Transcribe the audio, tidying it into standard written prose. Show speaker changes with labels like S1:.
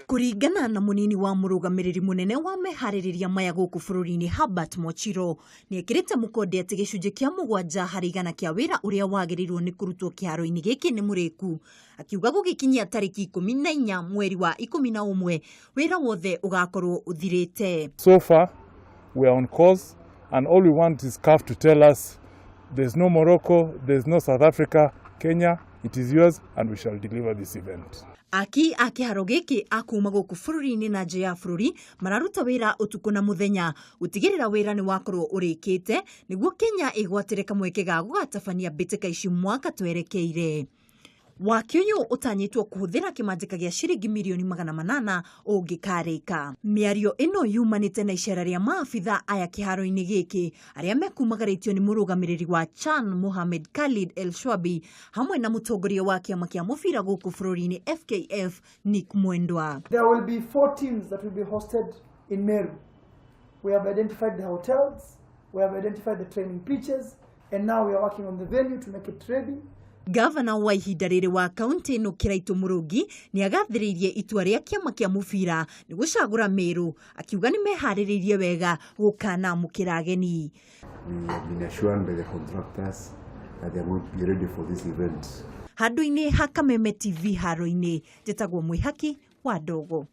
S1: Kũringana na mũnini wa mũrũgamĩrĩri mũnene wa meharĩrĩria maya gũkũ bũrũri-inĩ Herbert Mochiro, nĩ ekĩrĩte mũkonde atĩ gĩcunjĩ kĩa 7% kĩa wĩra ũrĩa wagĩrĩirwo nĩ kũrutwo kĩharo-inĩ gĩkĩ nĩ mũrĩku. Akiuga gũgĩkinyia tarĩki 14 mweri wa 11 wĩra wothe ũgakorwo ũthirĩte.
S2: So far, we are on course, and all we want is CAF to tell us there's no Morocco, there's no South Africa, Kenya, it is yours, and we shall deliver this event.
S1: Aki a kĩharo gĩkĩ a kuma gũkũ bũrũri-inĩ na nja ya bũrũri mararuta wĩra ũtukũ na mũthenya gũtigĩrĩra wĩra nĩ wakorwo ũrĩkĩte nĩguo Kenya ĩgwatĩre kamweke ga gũgatabania mbĩtĩka ici mwaka twerekeire. Waki ũyũ ũtanyĩtwo kũhũthĩra kĩmanjĩka gĩa ciringi mirioni 800 ũngĩkarĩka. Mĩario ĩno yumanĩte na icera rĩa maabitha aya kĩharo-inĩ gĩkĩ arĩa mekumagarĩtio nĩ mũrũgamĩrĩri wa CHAN Mohamed Khalid El Shwabi hamwe na mũtongoria wa kĩama kĩa mũbira gũkũ bũrũri-inĩ FKF Nick Mwendwa.
S3: There will be 4 teams that will be hosted in Meru. We have identified the hotels, we have identified the training pitches, and now we are working on the venue to make it ready.
S1: Gavana wa ihinda rĩrĩ wa kaunti ĩno Kĩraitũ Mũrũngi nĩ agathĩrĩirie itua rĩa kĩama kĩa mũbira nĩ gũcagũra Meru, akiuga nĩ meharĩrĩirie wega gũkanamũkĩra ageni.
S4: We have been assured by the contractors that they are going to be ready for this event.
S1: Handũ-inĩ ha Kameme TV haro-inĩ, njĩtagwo Mwĩhaki wa Ndogo.